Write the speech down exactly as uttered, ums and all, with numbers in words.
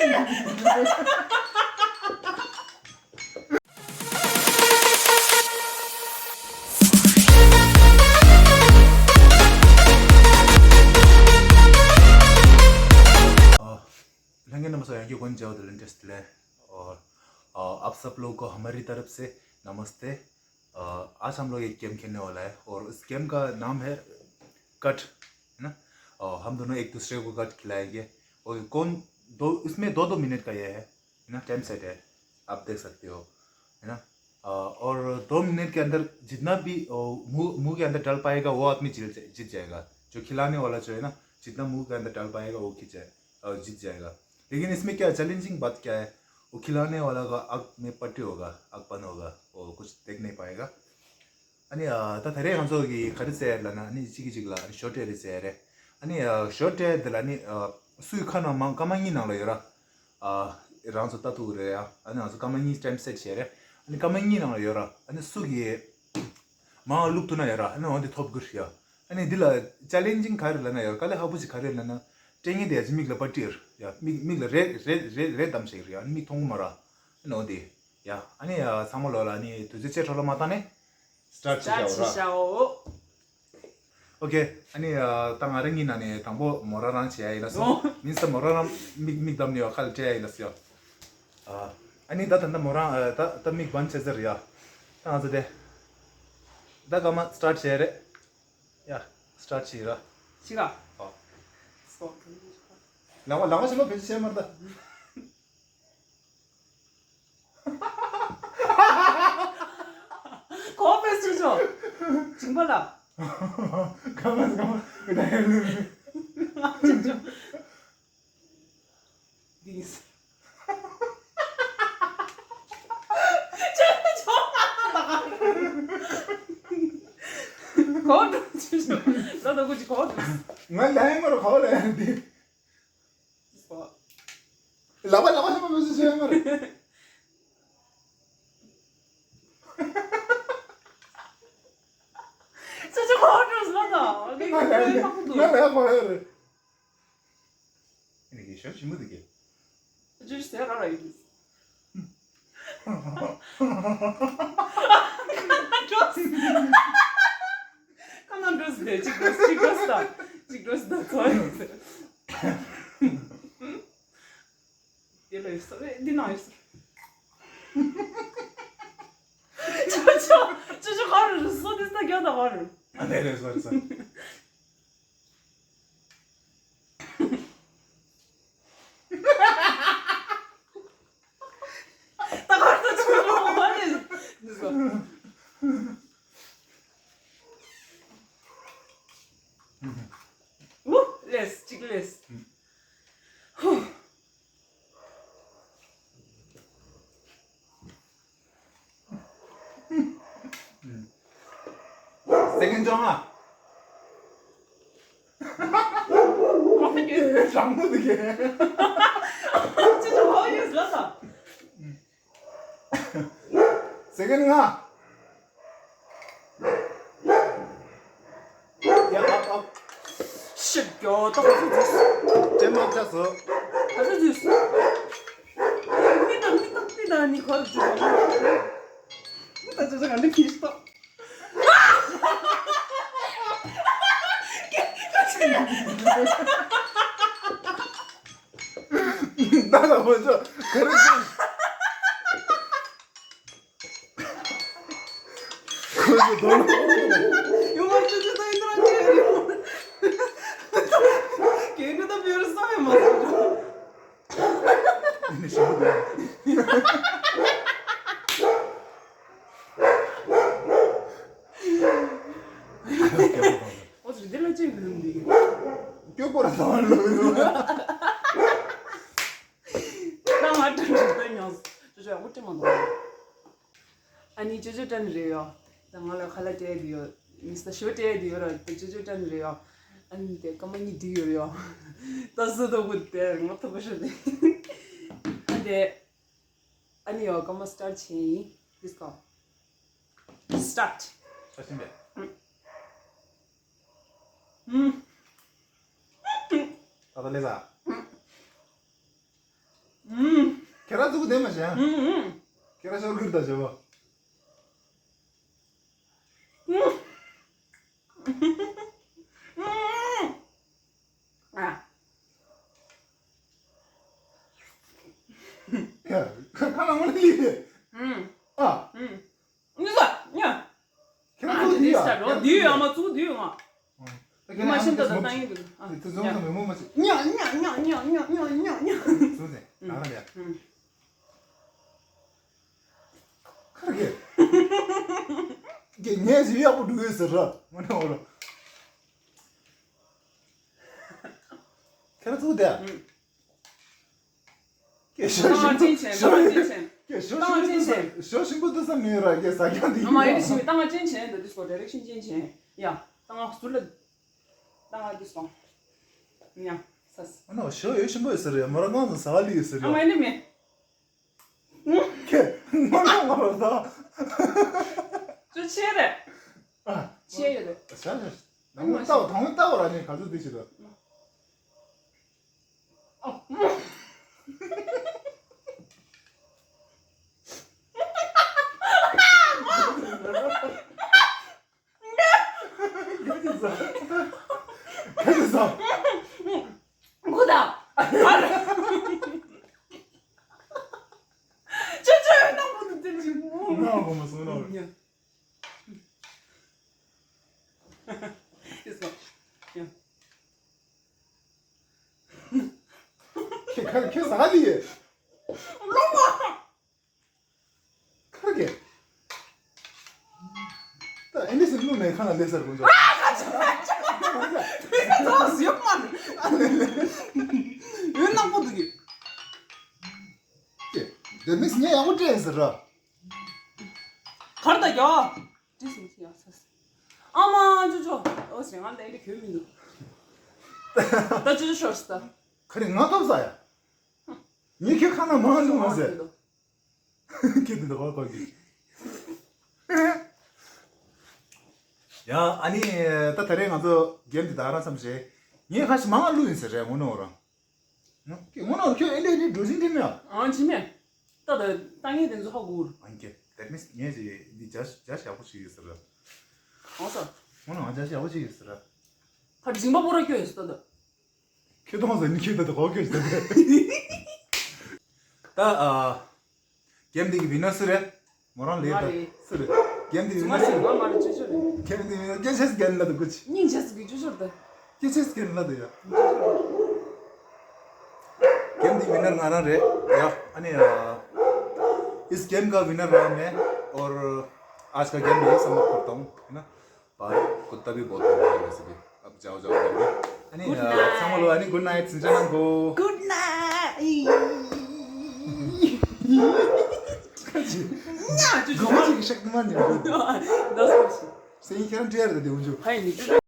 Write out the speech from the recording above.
लहंगे नमस्ते, यहाँ की कौन जाओ तो लेटेस्ट ले। और अ, आप सब लोगों को हमारी तरफ से नमस्ते। अ, आज हम लोग एक गेम खेलने वाला है और उस गेम का नाम है कट, है ना? अ, हम दोनों एक दूसरे को कट खिलाएंगे और कौन दो, इसमें दो दो मिनट का ये है, है ना, टाइम सेट है, आप देख सकते हो, है ना? अ, और दो मिनट के अंदर जितना भी अ, मुंह मुंह के अंदर डाल पाएगा, वो आदमी जीत जीत जाएगा। जो खिलाने वाला जो है ना, जितना मुंह के अंदर डाल पाएगा, वो खींच जाए, अ, जीत जाएगा। लेकिन इसमें क्या चैलेंजिंग बात क्या है? वो खिलाने वाला का आग में पट्टी होगा, आग बंद होगा, वो कुछ देख नहीं पाएगा। अनि अ, ད་ད་རེས་ང་ཚོ་གི་ག་རེ་རྩེ་ལབ་ན། ཨ་ནི་གཅིག་གིས་གཅིག་ལ་ཨ་ནི་ཞོ་སྤྲད་རེ་རྩེ་རེད། ཨ་ནི་ཨ་ཞོ་སྤྲད་དེ་ལ་ཨ་ནི་ཨ་སུའི་ཁ་ནང་མང་སྐར་མ་གཉིས་ནང་ལ་ཡོད་ར། ཨ་རང་ཚོ་ལྟ་ཐུབ་ཀྱི་རེད་ཡ། ཨ་ནི་ང་ཚོ་སྐར་མ་གཉིས་ཊེམ་སེཊ་བྱས་རེད། ཨ་ནི་སྐར་མ་གཉིས་ནང་ལ་ཡོད་ར། ཨ་ནི་སུ་གིས་མང་བ་བླུག་ཐུབ་ན་ཡོད་ར། ཨ་ནི་འོ་འདི་ཐོབ་ཀྱི་རེད་ཡ། ཨ་ནི་འདི་ལ་ཅེ་ལེན་ཇིང་ག་རེ་ལབ་ན་ཡ། དཀའ་ལས་ཁག་པོ་ཅིག་ག་རེ་ལབ་ན། སྤྲད་མཁན་དེ་ཡ་ཅིག་མིག་ལ་པ་ཏི་ཡོད་ར་ཡ། མིག་མིག་ལ་རེད་རེད་རེད་རེད་བསྡམས་བྱས་རེད་ཡ། ཨ་ནི་མིག་མཐོང་གི་མ་ར། ཨ་ནི་འོ་འདི་ཡ། ཨ་ནི་ཡ་ཚང་མ་ལོ་ལ་ཨ་ནི་དུས་ཚོད་ཆེ་འགྲོ་ལ་མ་བཏང་ནས་སི་ཊར་ཊི་བྱེད་བྱ་བྱའོ་ར། ཤའོ། ཨོ་ཁེ། ཨ་ནི་ཨ་ད་ང་རང་གཉིས་ནང་ནས་དང་པོ་མོ་རང་རང་བྱེད་ཡ་ཡིན་ན་སོང་། ཨོ། མིན་ས་མོ་རང་རང་མིག་མིག་བསྡམས་ནས་ཡོད་ཁ་ལ་སྤྲད་ཡ་ཡིན་ན་སོང་། ཨ་ཨ་ནི་ད་ད་ལྟ་མོ་རང་ཨ་ད་ད་མིག་བན་བྱེད་ཟེར་ཡ། ད་ང་ཚོ་དེ་ད་སྐར་མ་སི་ཊར་ཊི་བྱེད་རེད་ཡ། སི་ཊར་ཊི་བྱེད་ར། ཤི་ག་ཨོ། སོ། ལག་པ་ལག་པ་ཞིག་ལོ་བེད་སྤྱོད་བྱེད་མ་རེད་ད། གོ་བེད་སྤྱོད་ཆོག་ཅིང་པ་ལ། ག་མ་ག་མ་ག་ད་ཡ་ལུ། ཅིང་ཅིང་། དེ་ཡིན། ཅིང་ཅིང་། གོ་འགྲོ་ཅིང་ཅིང་། ལོ་ད་གུ་ཅིག་གོ་འགྲོ། ང་ལ་ཡ་མ་རུ་གོ་ལ་ཡ་འདི། ལག་པ་ལག་པ་ཤ་མ་མི་སུ་ཤེས་མ་རེད། ཅི་ཅི་ཁོ་འགྲོ་སོང་ན། ང་ལ་ཡ་ཁོ་ཡ་རེད། ཨ་ནི་གི་ཞོ་ཞིམ་པོ་འདུག་གི། ཅི་ཟེར་ག་ར་ཡིན། འགྲོ། ཁ་ན་འགྲོ་སི་དེ་གཅིག་འགྲོ་སི་གཅིག་འགྲོ་སི་ད། གཅིག་འགྲོ་སི་ད་ཚོ་ཡིན། དེ་ལ་ཡོད་ས་རེད། འདི་ན་ཡོད་ས་རེད། ཅོ་ཅོ་ཅོ་ཅོ་ག་རེ་རེད། སོ་དེ་ས་རྒྱག་ད་ག་རེ། ཨ་ནི་རེད་སོ་རེད་སོ། ད་ག་རེ་ད་ཅོ་ཅོ་ག་རེ་རེད། འདི་སོ། ཨུ། ལེས་གཅིག་ལེས། ཧུ། སེ་ཀེན་ཌི་ཅོང་ཨ། རང་མོ་འདུག་གས། ཅི་ཅི་ཧོ་ཡོད་ཟ་ད། སེ་ཀེན་ལྔ། ཡ་ཨ་ཨ། ཤི་རྒྱོ་ད་ག་ཚོད་འཛུལ། ཅེ་མ་ཅ་སོ། ག་ཚོད་འཛུལ། མི་དང་མི་དང་མི་དང་ནི་ག་ཚོད་འཛུལ། མི་དང་ཅ་ཅ་ག་འདྲ་ཁྱི་ཤི་ད། ད་ལ་མ་ཅོ་ག་རེ་ཅོ། ཁོ་ཚོ་དོན། ཡོང་བར་ཅི་ཅི་ད་ཡིན་ན་ཅི་ཡོད། ཁྱེད་ཀྱི་ད་བེར་བསམ་ཡང་མ་བསམ་རྒྱུ། ཨ་ནི་ཞིག་འདུག་ཨོ་ཙི་འདི་ལ་ཅི་ཡོད་འདི། སྐྱོ་པོ་ར་ད་བར་ལོ་ཡོད། ད་ང་ཏྲ་འདྲི་ད་ཉོ། ཅོ་ཅོ་ཡག་པོ་སྤྲད་མ་འདུག་ཨ་ནི་ཅོ་ཅོ་ཏྲ་ནི་རེད་ཡོ། ད་ང་ལ་ཁ་ལག་སྤྲད་ཡ་དེ་ཡོད། མི་ས་ཞོ་སྤྲད་ཡ་དེ་ཡོད་ར། ད་ཅོ་ཅོ་ཏྲ་ནི་རེད་ཡོ། ཨ་ནི་དེ་སྐར་མ་གཉིས་འགྲིག་ཡོད་ར་ཡོ། ད་སུ་དོ་གུ་དེ་ང་ཐོབ་པ་ཤོད་དེ། ཨ་དེ། ཨ་ནི་ཡོ་སྐར་མ་སི་ཊར་ཊི་བྱས་ཡིན། Let's go. Start. ས་ཤིང་བས། ཨུམ། ད་ད་ལེ་ས། ཁྱེད་རང་ཚུགས་བསྡད་མ་བྱས་ཨ། ཨུམ་ཨུམ། ཁྱེད་རང་ཤོར་ཁུར་ད་བྱས་པ། ཨུམ། ཨུམ། ཨ། ཁ་ཁ་ལ་མ་ལི། ཨུམ། ཨ། ཨུམ། ཨུམ། ཨུམ། ཁྱེད་རང་ཚུགས་བསྡད་ཡ། ཁྱེད་རང་ཚུགས་བསྡད་ཡ། མ་ཚུགས་བསྡད་ཡ། ཨ། ད་ཁྱེད་མ་རང་ཤེས་ད་ད་ཏང་ཡིན་འདུག་ཨ། དེ་ཚོ་ཚོ་ཚོ་མི་མོ་མ་ཚུགས། ཉ་ཉ་ཉ། ཚུགས་ཏེ་ཨ་ར་ཡ། ཨུམ། ཁར་གེ། གེ་ངས་ཞིག་ཡག་པོ་འགྲོ་ཡོད་ཟེར་ར། མ་ན་འོ་ར། ཁྱེད་རང་ཚུགས་བསྡད་ཡ། ཨུམ། ཀྱེ་ཞོ་ཞིམ་པོ། ཏང་ཅན་ཆེན། ཞོ་ཏང་ཅན་ཆེན། ཀྱེ་ཞོ་ཞིམ་པོ་འདུག་ས། ཞོ་ཞིམ་པོ་འདུག་ས་མེད་ར། ཀྱེ་ཟ་རྐྱང་འདི་ཨ་མ་ཡིན་ན་ཞིམ་པོ། ཏང་ཅན་ཆེན་འདི་འདི་སོ་ཌའི་རེག་ཤན་ཅན་ཆེན་ཡ། ཏང་ཟུར་ལ་ཏང་འདི་སོང་ཡ། ས་ཨ་ནོ་ཞོ་ཡོད་ཞིམ་པོ་ཡོད་ས་རེད། མོ་རང་གང་ཚོ་ཟ་བ་ལི་ཡོད་ས་རེད། ཨ་མ་ཡིན་ན་མེད། ཀྱེ་མོ་རང་ང་རོ་ཟ། ཅོ་ཆེ་རེད། ཨ། ཆེ་ཡོད་རེད། ཤ་ཤ། དང་པོ་ལྟ་བ་དང་པོ་ལྟ་བ་ར་ནི་ག་ཚོད་དེ་ཞིག་ལ། ག་ཚོད་ཟ། ག་ཚོད་ཟ། ཁུ་དང་། ཅོ་ཅོ་ཡོད་དང་པོ་དུ་དེ་ཞིག་ང་གོ་མ་སོང་ན། ཡ། ཡ། ཁྱེད་ཁ་ཁྱེད་ཟ་ག་ལི་ཡེ། ལོ་མ། ཁ་གེ། ད་ཨེ་འདི་སི་ལུ་ནས་ཁ་ན་ལེ་སར་གོ་འཇོག་ཨ་ཁ་ཆ་ཁ་ཆ། ཡོད་ནག་པོ་འདུག་གི། ཀྱེ། དེ་མིས་ངས་ཡག་པོ་སྤྲད་ཟེར་ར། གར་ད་རྒྱ། ཏིས་མི་ཡག་ས། ཨ་མ་ཅོ་ཅོ། ཨོ་སེ་ང་འདི་འདྲ་གྱོད་མི་འདུག་ད་ཅོ་ཅོ་ཤོར་སི་ད། ཁ་རི་ང་ཐོབ་ས་ཡ། ངས་ཁྱོད་ཁ་ན་མ་ལུས་མ་ཟེར། ཁྱོད་འདི་འདྲ་གོ་གོ་གི། ཡ་ཨ་ནི་ད་ད་རེས་ང་ཚོ་གེམ་འདི་ད་རང་བསམ་བྱས། ངས་ཁ་ཞིག་མང་བླུགས་ཡིན་ཟེར་རེད་ངོ་ནོར་རང་། ངོ་ནོར་ཁྱོད་ཨེ་འདྲ་ཨེ་འདྲ་འགྲོ་བཞིན་འདི་མེད་ཨ། ཨང་ཅི་མེད། ད་ད་ད་ངས་དེ་ཚོ་ཧ་གོ་ར། ཨང་ཀེ་དེ་མིས་ངས་ཅི་འདི་ཇ་ཇ་ཞག་པོ་ཞིག་ཡོད་ཟེར་ར། ཨང་ས། ངོ་ནོར་ང་ཇ་ཞག་པོ་ཞིག་ཡོད་ཟེར་ར། ད་མཇིང་པ་པོ་ར་སྐྱོ་ཡོད་ཟེར་ད་ད། ཁྱོད་གཏོང་ཟེར་ནི་ཁྱོད་ད་ད་གོ་ཁྱོད་ཟེར་ད། ད་ཨ། གེམ་འདི་གི་ཝི་ནར་སུ་རེད། མོ་རང་ལས་ད་སུ་རེད། གེམ་འདི་ཝི་ནར་སུ་རེད། ང་མ་རེད་ཅོ་ཅོ་རེད། གེམ་འདི་ཝི་ནར་སྐད་ཆ་སྐད་ལ་ད་གུ་ཅི། སྙིང་རྗེ་སུ་གི་ཅོ་ཅོ་རེད་ད། སྐད་ཆ་སྐད་ལ་ད་ཡ། གེམ་འདི་ཝི་ནར་ང་རང་རེད་ཡ། ཨ་ནི་ཨ། इस गेम का विनर रहा मैं और आज का गेम यही समाप्त करता हूँ, है ना? बाय। कुत्ता भी बहुत बोलता है वैसे भी। अब जाओ, जाओ करके। अनि, अ, ཚང་མ་ལོ་ཨ་ནི་good night ཟེར་ན་གོ། Good night. ཉ་ཅུ་ཅུ། གོ་ཅིག་ཤག་མ་ནི། ད་སོ་ཞིག་སེང་ཁྱེད་རང་འདྲེ་རེད་དེ་འུ་ཅུ། ཧའི་ནི།